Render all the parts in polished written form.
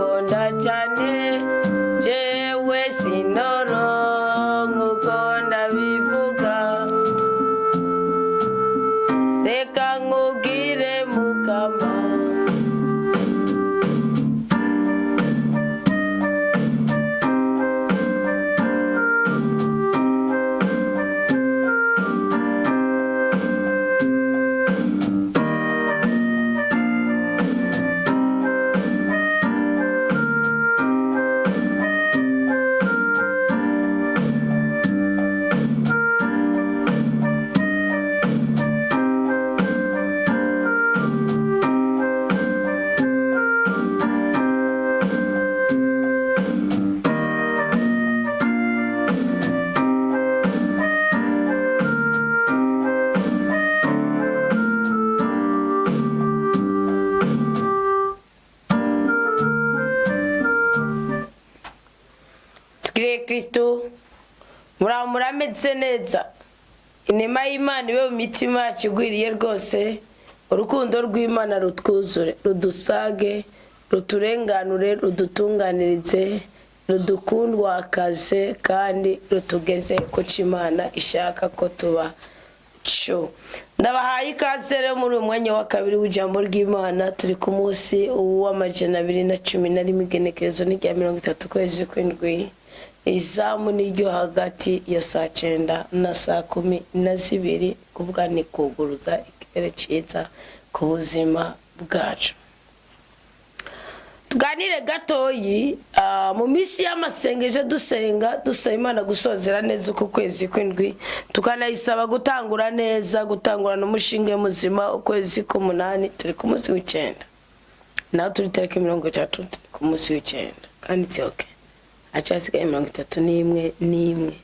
Ndagukunda cyane, jewe sinoronka uko ndabivuga. Reka nkubwire Mukama. Tugire Kristo, muraho, murameze neza. Inema y'Imana ibe mu mitima yacu igwiriye rwose. Urukundo rw'Imana rutwuzure, rudusage, ruturenganure, rudutunganirize, rudukundwakaze kandi rutugeze ku cyo Imana ishaka ko tuba cyo. Ndabahaye ikaze rero muri uyu mwanya wa kabiri w'ijambo ry'Imana. Turi ku munsi wa 211, igenekerezo ni rya 30 kwezi kw'indwi. Izamu ni ryo hagati ya saa 9 na saa 12, kuvuga ni kuguruza ikirere cyiza ku buzima bwacu. Tuganire gatoyi mu minsi y'amasengesho, dusenga dusaba Imana gusozera neza uku kwezi kw'indwi, tukanayisaba gutangura neza, gutangurana umushinge muzima ukwezi k'umunani. Turi ku munsi w'icenda, naho turi tariki 30, turi ku munsi w'icenda kandi it's okay, hasigaye 31 n'imwe.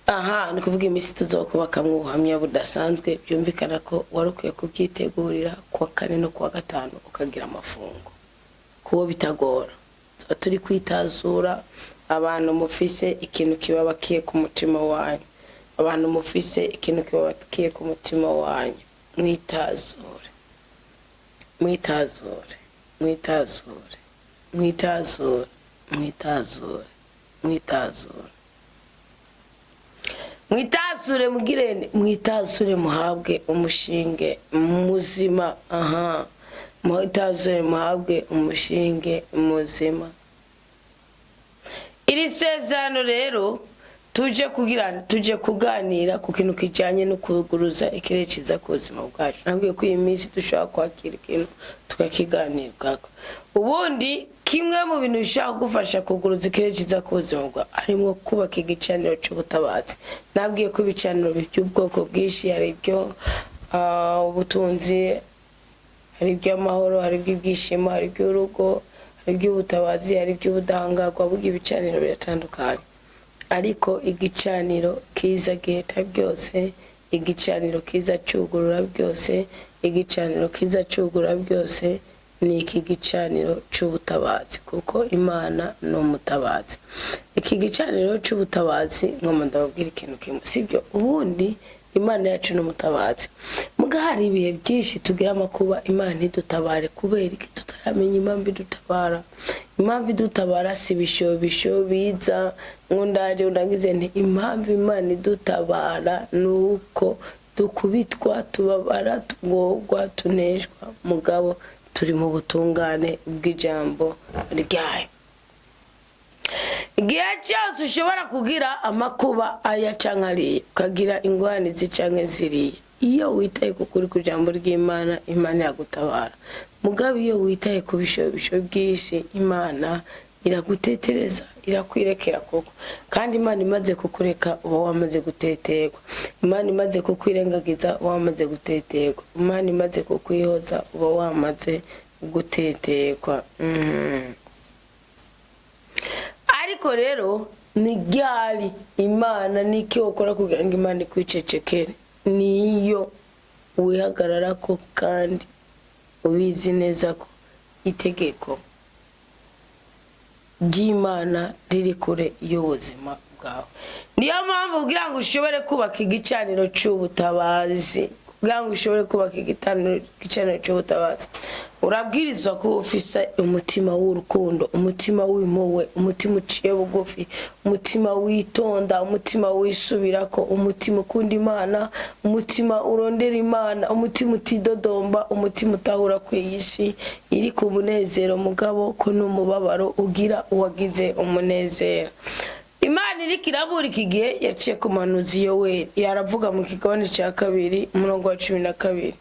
Aha ni kuvuga iminsi tuzokubakamwo ubuhamya budasanzwe. Byumvikana ko wari ukwiye kubyitegurira kuwa kane no kuwa gatanu, ukagira amafungo kuwo bitagora. Tuba turi kwitazura. Abantu mufise ikintu kibabakiye ku mutima wanyu, abantu mufise ikintu kibabakiye ku mutima wanyu, mwitazure, mwitazure, mwitazure, mwitazure, mwitazure, mwitazure, mwitazure, mugirene, mwitazure, muhabwe umushinge muzima. Aha, mwitazure, muhabwe umushinge muzima. Iri sezerano rero tuje kugira, tuje kuganira ku kintu kijyanye no kuguruza ikirere cyiza ku buzima bwacu. Nabwiye ko iyi minsi dushobora kwakira ikintu tukakiganirwako. Ubundi kimwe mu bintu bishobora kugufasha kuguruza ikirere cyiza ku buzima bwawe harimo kubaka igicaniro cy'ubutabazi. Nabwiye ko ibicaniro by'ubwoko bwinshi: hari ibyo ubutunzi, hari iby'amahoro, hari iby'ibyishimo, hari iby'urugo, hari iby'ubutabazi, hari iby'ubudahangarwa. Burya ibicaniro biratandukanye, ariko igicaniro kiza giheta byose, igicaniro kiza cyugurura byose, igicaniro kiza cyugurura byose ni iki gicaniro cy'ubutabazi, kuko Imana ni umutabazi. Iki gicaniro cy'ubutabazi, ngomba ndababwira ikintu kimwe, sibyo? Ubundi Imana yacu ni umutabazi. Muga hari ibihe byinshi tugira amakuba, Imana ntidutabare. Kubera iki? Tutaramenya impamvu idutabara. Impamvu idutabara si ibishobisho biza ngo ndaje undagize nti. Impamvu Imana idutabara ni uko dukubitwa, tubabara, tugorwa, tuneshwa, mugabo turi mu butungane bw'ijambo ryayo. Igihe cyose ushobora kugira amakuba aya canke ariya, ukagira ingorane izi canke ziriya, iyo witaye ku kuri ku ijambo ry'Imana, Imana iragutabara. Mugabo iyo witaye ku bishobisho by'isi, Imana iragutetereza, irakwirekera koko. Kandi Imana imaze kukureka, uba wamaze guteterwa. Imana imaze kukwirengagiza, uba wamaze guteterwa. Imana imaze kukwihoza, uba wamaze guteterwa. Ariko rero ni ryari Imana, niki ukora kugira ngo Imana ikwicecekere? Niyo wihagarara ko kandi ubizi neza ko itegeko ry'Imana riri kure y'ubuzima bwawe. Niyo mpamvu kugira ngo ushobore kubaka igicaniro cy'ubutabazi, Kugira ngo ushobore kubaka igicaniro cy'ubutabazi, urabwirizwa kuba ufise umutima w'urukundo, umutima w'impuhwe, umutima uciye bugufi, umutima witonda, umutima wisubirako, umutima ukunda Imana, umutima urondera Imana, umutima utidodomba, umutima utahura ku iyi si iri ku munezero mugabo ko n'umubabaro ugira uwagize umunezero. Imana iriko irabura iki gihe yaciye ku muhanuzi Yoweri, yaravuga mu kigabane cya 2 umurongo wa 12.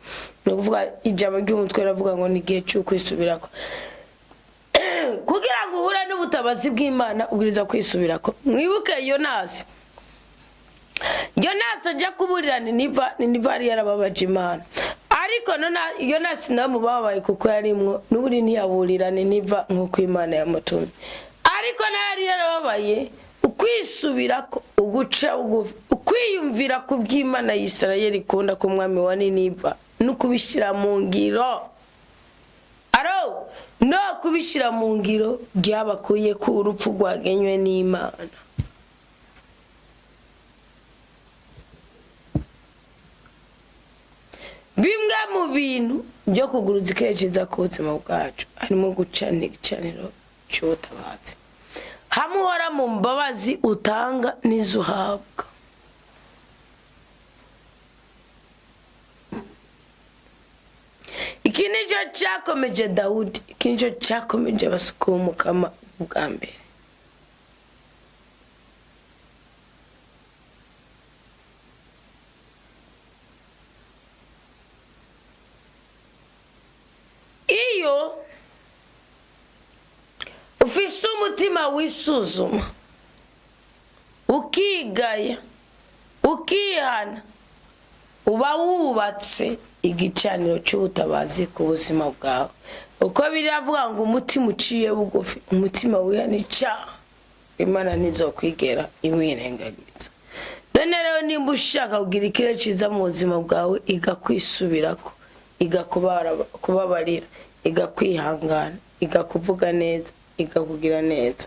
Ni ukuvuga ijambo ry'umutwe riravuga ngo ni igihe cy'ukwisubirako. Kugira ngo uhure n'ubutabazi bw'Imana ubwiriza kwisubirako. Mwibuke Yonasi. Yonasi ajya kuburira Niniva, Niniva yari yarababaje Imana. Ariko Yonasi nawe mubabaye kuko yarimwo, n'uburi ntiyaburira Niniva nk'uko Imana yamutumye. Ariko nawe yari yarababaye, ukwisubirako, uguca bugufi, ukwiyumvira ku by'Imana y'Isirayeli ikunda ku mwami wa Niniva, no kubishyira mu ngiro. Aro, no kubishyira mu ngiro byabakuye ku urupfu rwagenywe n'Imana. Bimwe mu bintu byo kuguruza ikerekezo ku buzima bwacu harimo gucana igicaniro cy'ubutabazi. Hamwe uhora mu mbabazi utanga n'izo uhabwa. Iki nicyo cyakomeje Dawudi, iki nicyo cyakomeje abasuku b'Umukama bwa mbere. Iyo ufise umutima wisuzuma, ukigaya, ukihana, uba wubatse igicaniro cy'ubutabazi ku buzima bwawe. Uko biravuga ngo umutima uciye bugufi, umutima wihana icyaha, Imana ntizokwigera iwirengagiza. None rero nimba ushaka kugira ikirere cyiza mu buzima bwawe, igakwisubirako, igakubabarira, igakwihangana, igakuvuga neza, igakugira neza.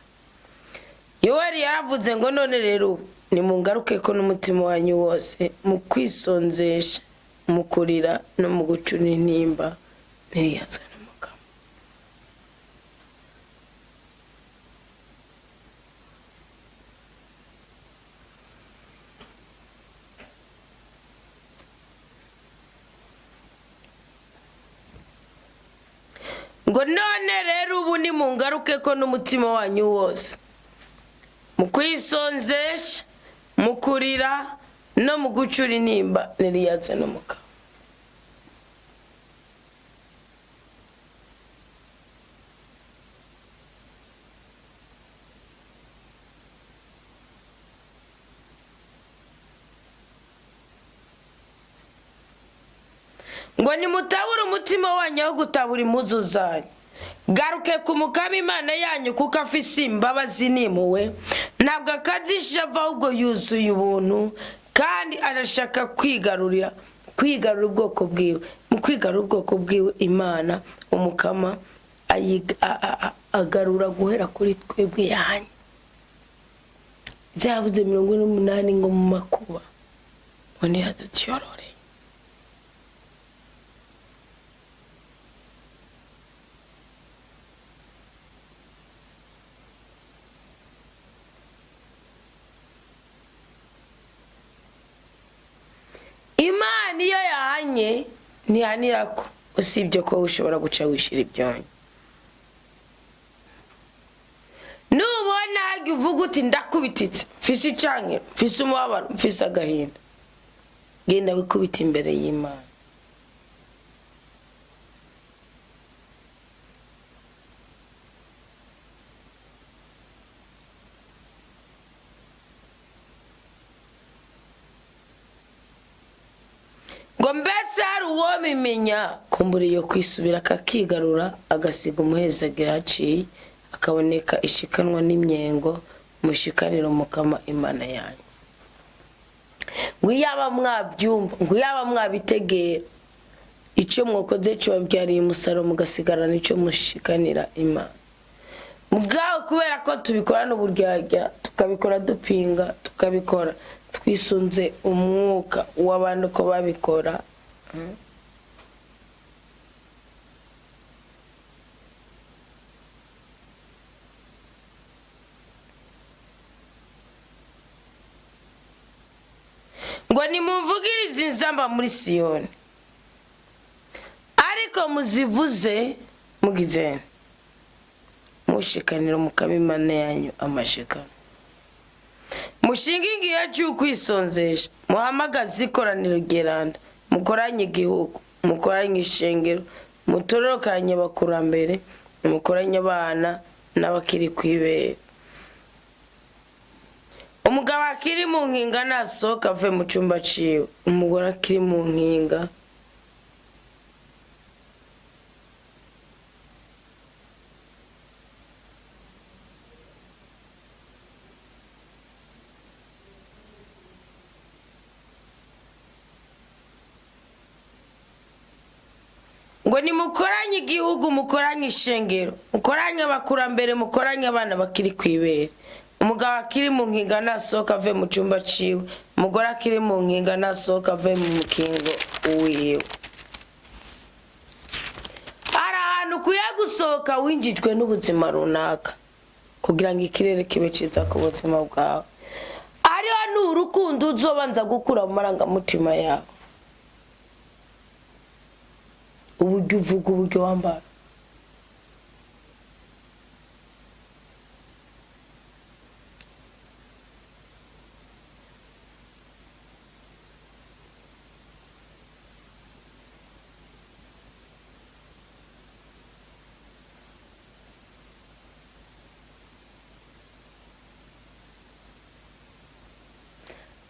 Yoweri yaravuze ngo none rero nimungaruke ko n'umutima wanyu wose mu kwisonzesha, mu kurira no mu gucura intimba ntiriyazwe n'umugabo. Ngo none rero ubu nimungaruke ko n'umutima wanyu wose mu kwisonzesha, mu kurira no mu gucura intimba ntiriyazwe n'umugabo. Ngo nimutabure umutima wanyu aho gutabura impuzu zanyu. Garuke ku Mukama Imana yanyu kuko afise imbabazi n'impuhwe, ntabwo akazisha ava ahubwo yuzuye ubuntu, kandi arashaka kwigarurira ubwoko bwiwe. Mu kwigarura ubwoko bwiwe, Imana Umukama agarura guhera kuri twebwe yanyu. Zavuze 48 ngo mu makuba ngo ntiyadutyorore. Imana iyo yahanye ntihanirako, usibye ko ushobora guca wishira ibyonyi. Nubona hajya uvuga uti ndakubititse, mfise icankiro, mfise umubabaro, mfise agahinda, genda wikubite imbere y'Imana. Ngo mbese hari uwomimenya kumbura iyo kwisubira akakigarura, agasiga umuhezagira haciye, akaboneka ishikanwa n'imyengo, mushikanire Umukama Imana yanyu. Ngo iyaba mwabyumva, ngo iyaba mwabitegera, icyo mwakoze kibabyariye umusaruro, mugasigarana icyo mushikanira Imana. Mugabo kubera ko tubikora n'uburyarya, tukabikora dupinga, tukabikora twisunze umwuka w'abantu ko babikora, Ngo nimumvugirize inzamba muri Siyoni, ariko muzivuze mugize mushikanira Umukama Imana yanyu amashikano, mushinge igihe cy'ukwisonzesha, muhamagaze ikoraniro ryeranda, mukoranye igihugu, mukoranye ishengero, mutororokanye abakurambere, mukoranye abana n'abakiri kw'ibere. Umugabo akiri mu nkinga nasohoka ave mu cyumba ciwe, umugore akiri mu nkinga ngo nimukoranye igihugu, mukoranye ishengero, mukoranye abakurambere, mukoranye abana bakiri kw'ibere. Umugabo akiri mu nkinga nasohoka ave mu cyumba ciwe, umugore akiri mu nkinga nasohoka ave mu mukingo wiwe. Hari ahantu ukwiye gusohoka winjijwe n'ubuzima runaka kugira ngo ikirere kibe ciza ku buzima bwawe. Hariho n'urukundo uzobanza gukura mu marangamutima yawe, uburyo uvuga, uburyo wambara.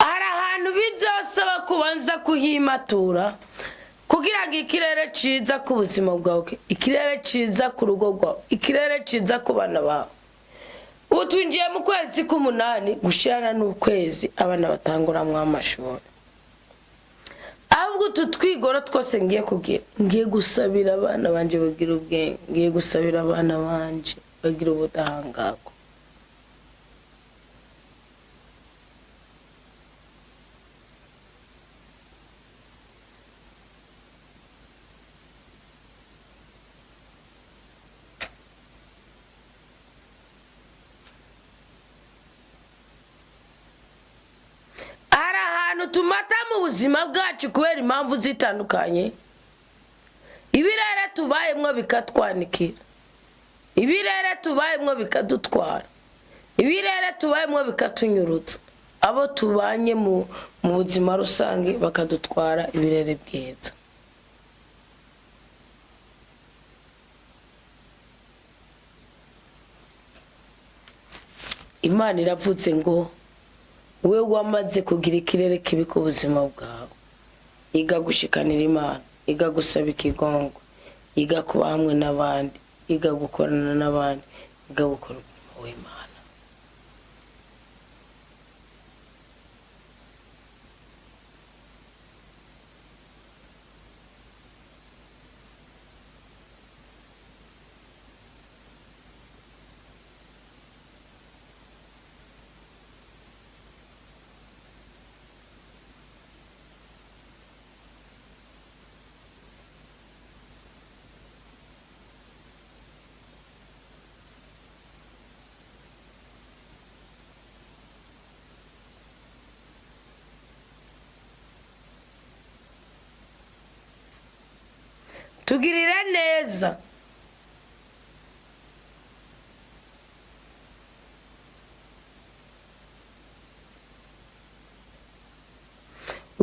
Hari ahantu bizosaba kubanza kuhimatura kugira ngo ikirere ciza ku buzima bwawe, ikirere ciza ku rugo rwawe, ikirere ciza ku bana bawe. Ubu twinjiye mu kwezi k'umunani, gushirana n'ukwezi abana batanguramwo amashuri. Ahubwo utu twigoro twose ngiye kugira, ngiye gusabira abana banje bagira ubwenge, ngiye gusabira abana banje bagira ubudahangarwa. Hari ahantu tumata mu buzima bwacu kubera impamvu zitandukanye, ibirere tubayemwo bikatwanikira, ibirere tubayemwo bikadutwara, ibirere tubayemwo bikatunyurutsa, abo tubanye mu buzima rusange bakadutwara ibirere bwiza. Imana iravutse ngo we wamaze kugira ikirere kibi ku buzima bwawe, iga gushikanira Imana, iga gusaba ikigongo, iga kuba hamwe n'abandi, iga gukorana n'abandi, iga gukora umurimo w'Imana. Tugirire neza,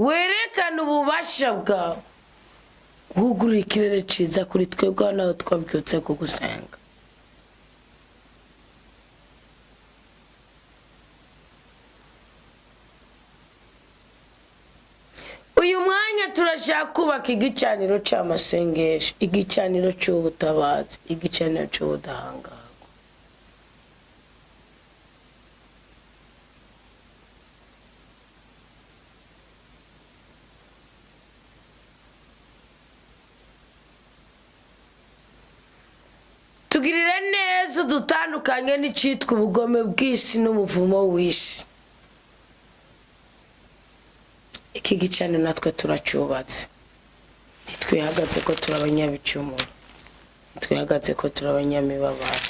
werekane ububasha bwawe, wugurure ikirere ciza kuri twebwe naho twabyutse kugusenga. Uyu mwanya turashaka kubaka igicaniro c'amasengesho, igicaniro c'ubutabazi, igicaniro c'ubudahangarwa. Tugirire neza udutandukanye n'icitwa ubugome bw'isi n'umuvumo w'isi. Iki gicaniro natwe turacubatse. Ntitwihagaze ko turi abanyabicumuro, ntitwihagaze ko turi abanyamibabaro,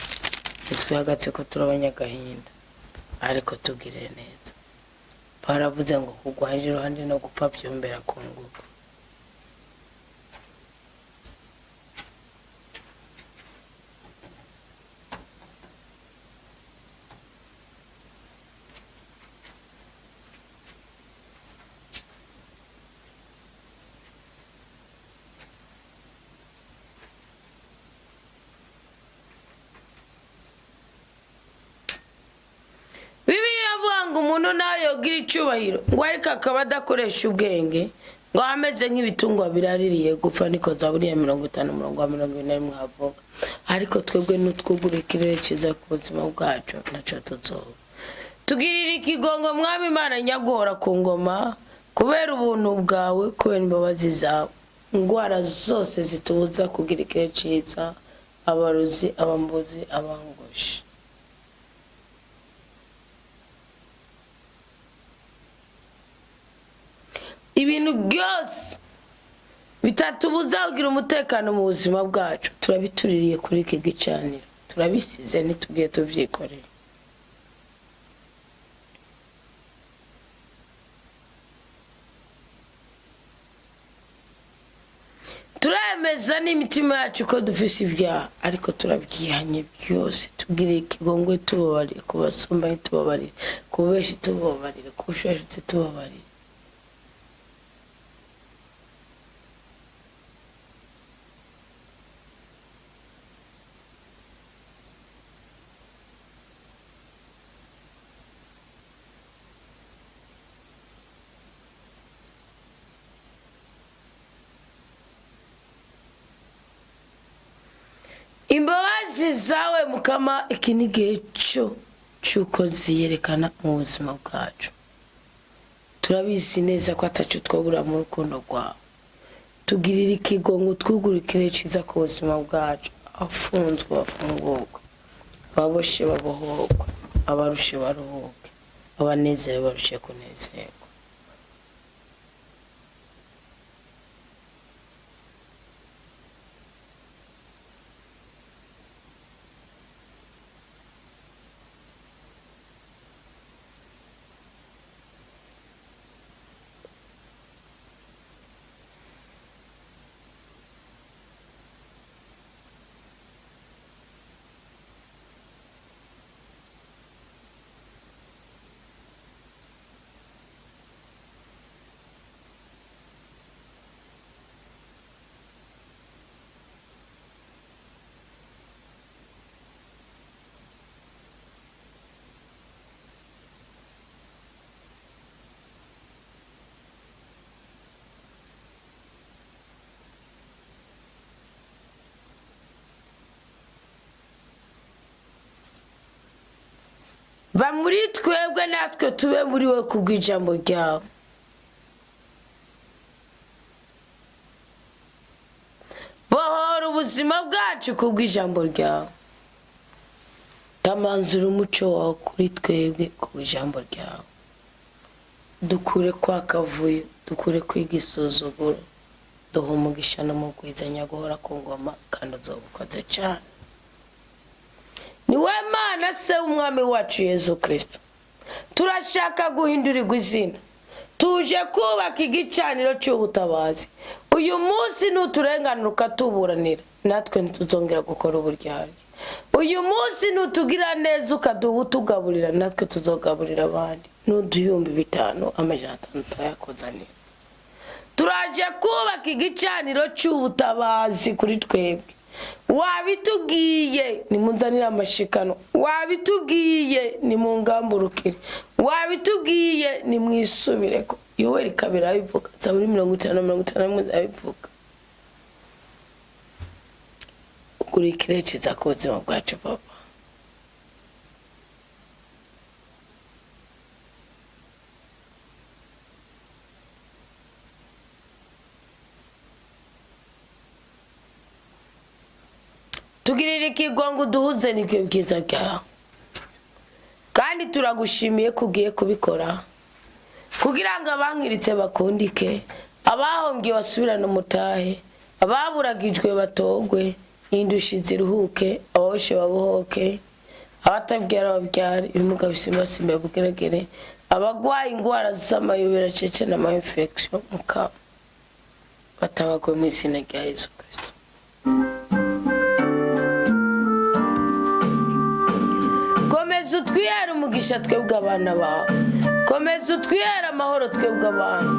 ntitwihagaze ko turi abanyagahinda, ariko tugirire neza. Baravuze ngo kugwanje iruhande no gupfa vyombera ku nguvu. Bibiliya iravuga ngo umuntu nawe yogira icubahiro, ngo ariko akaba adakoresha ubwenge, ngo ameze nk'ibitungwa biraririye gupfa. Niko Zaburi ya 50 umurongo wa 41 havuga. Ariko twebwe nutwugura ikirere ciza ku buzima bwacu, naco tuzoba. Tugirira ikigongo, Mwami Imana nyaguhora ku ngoma, kubera ubuntu bwawe, kubera imbabazi zawe. Ingwara zose zitubuza kugira ikirere ciza, abarozi, abambuzi, abangoshi, ibintu byose bitatubuza kugira umutekano mu buzima bwacu, turabituririye kuri iki gicaniro, turabisize, ntitubwiye tuvyikoreye. Turemeza n'imitima yacu ko dufise ibyaha, ariko turabyihanye byose. Tubwire ikigongwe, tubabarire ku basumbanyi, tubabarire ku beshi, tubabarire ku bushashitsi, tubabarire. Imbabazi zawe Mukama, iki ni igihe cyo cy'uko ziyerekana mu buzima bwacu. Turabizi neza ko ataco twabura mu rukundo rwawe. Tugirire ikigongo, twugurukire ciza ku buzima bwacu. Abafunzwe bafungurwe, ababoshe babohorwe, abarushe baruhuke, abanezerewe barushe kunezerwa. Ba muri twebwe, natwe tube muri we, kubw'ijambo ryawe. Bohora ubuzima bwacu kubw'ijambo ryawe. Tamanzura umuco wawe kuri twebwe kubw'ijambo ryawe. Dukure kwa kavuyo, dukure kwiga isuzuguro, duha umugisha no mu bwiza nyaguhora ku ngoma, kandi uzoba ukoze cane. Ni we Mana se w'Umwami wacu Yezu Kristo. Turashaka guhindurirwa izina, tuje kubaka igicaniro cy'ubutabazi. Uyu munsi nuturenganura ukatuburanira, natwe ntituzongera gukora uburyarya. Uyu munsi nutugira neza ukaduha utugaburira, natwe tuzogaburira abandi. N'uduhumbi 500, 500 turayakozanira. Turaje kubaka igicaniro cy'ubutabazi kuri twebwe. Wabitubwiye nimunzanire amashikano, wabitubwiye nimungamburukire, wabitubwiye nimwisubireko. Yoweri 2 abivuga, Zaburi 50 51 abivuga. Ukurikire ciza ku buzima bwacu, Papa. Tugirire ikigongo, uduhuze n'ibyo byiza byawe, kandi turagushimiye ko ugiye kubikora, kugira ngo abankiritse bakundike, abahombye basubirane umutahe. Ababuragijwe batogwe, indushi ziruhuke, ababoshe babohoke, abatabyara babyare, ibimuga bisimbasimba bugeregere, abagwaye ingwara z'amayobera cece n'ama infection muka batabagwe mu izina rya Yesu Kristo. Komeza utwihere umugisha twebwe abana bawe, komeza utwihere amahoro twebwe abana,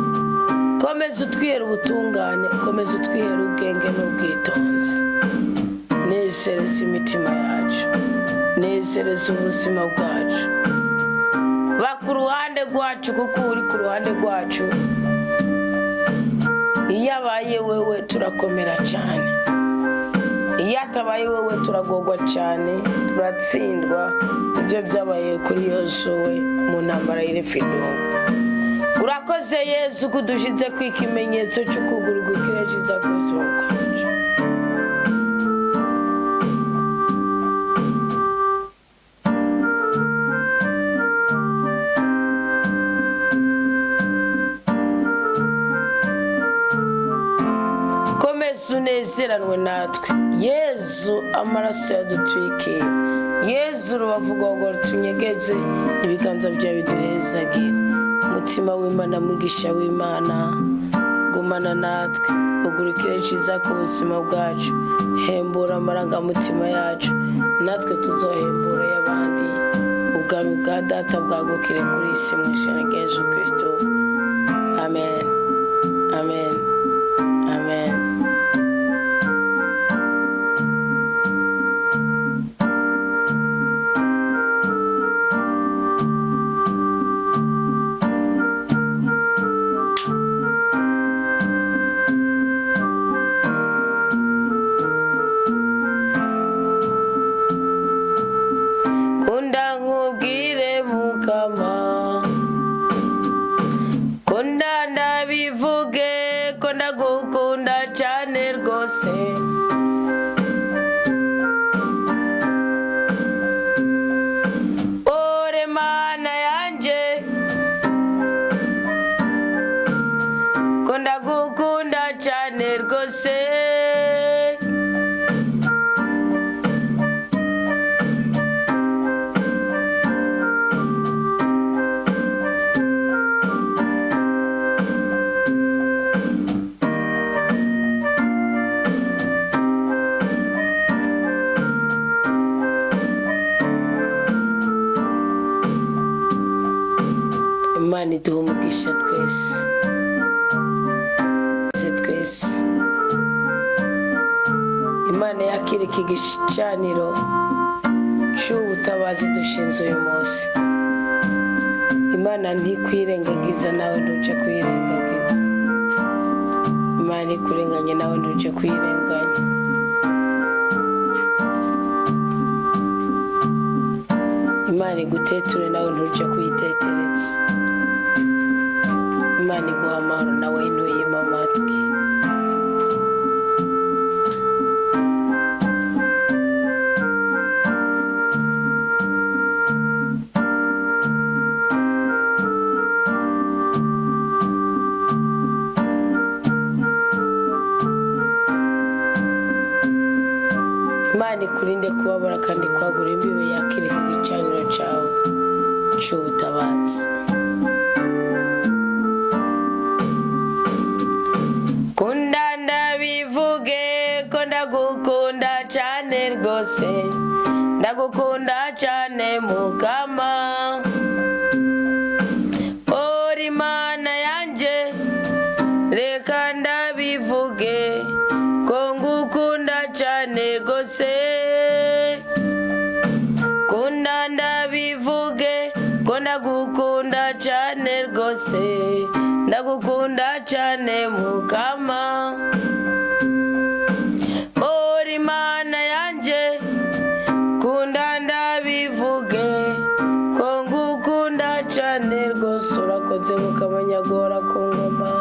komeza utwihere ubutungane, komeza utwihere ubwenge n'ubwitonzi. Nezereza imitima yacu, nezereza ubuzima bwacu, ba ku ruhande rwacu kuko uri ku ruhande rwacu. Iyo abaye wewe turakomera cyane, iyo atabaye wewe turagorwa cyane, turatsindwa. Ibyo byabaye kuri Yosuwe mu ntambara y'Irefidimu. Urakoze Yesu ko udushize ku ikimenyetso cy'ukuguru gukireciza ku buzima bwacu. Komeza unezeranwe natwe Yezu, amaraso yadutwikiye. Yezu, urubavu rwawe rutunyegeze, ibiganza byawe biduhezagire. Mutima w'Imana, mwigisha w'Imana, gumana natwe, ugurukire ciza ku buzima bwacu, hembura amarangamutima yacu, natwe tuzohembura y'abandi. Ubwami bwa Data bwagukire kuri isi mu izina rya Yesu Kristo. Amen, amen, amen. Kunda nkubwire Mukama, kunda ndabivuge ko ndagukunda cyane rwose. Ore Mana yanje, ko ndagukunda cyane rwose. Imana iduha umugisha twese twese. Imana yakira iki gicaniro cy'ubutabazi dushinze uyu munsi. Imana ntikwirengagiza, nawe ntuje kuyirengagiza. Imana ikurenganye, nawe ntuje kuyirenganya. Imana iguteture, nawe ntuje kuyitetereza. Imana iguha amahoro, nawe ntuyima amatwi. Imana ikurinde kubabara kandi kwagura imbibe, yakira iki gicaniro cyawe cy'ubutabazi. Kunda ndabivuge ko ndagukunda cyane rwose, ndagukunda cyane Mukama. Ori Mana yanje, reka ndabivuge ko ngukunda cyane rwose. Kunda ndabivuge ko ndagukunda cyane rwose, ndagukunda cyane Mukama. Ori Mana yanje, kunda ndabivuge ko ngukunda cyane rwose. Urakoze Mukama, nyagora ku ngoma.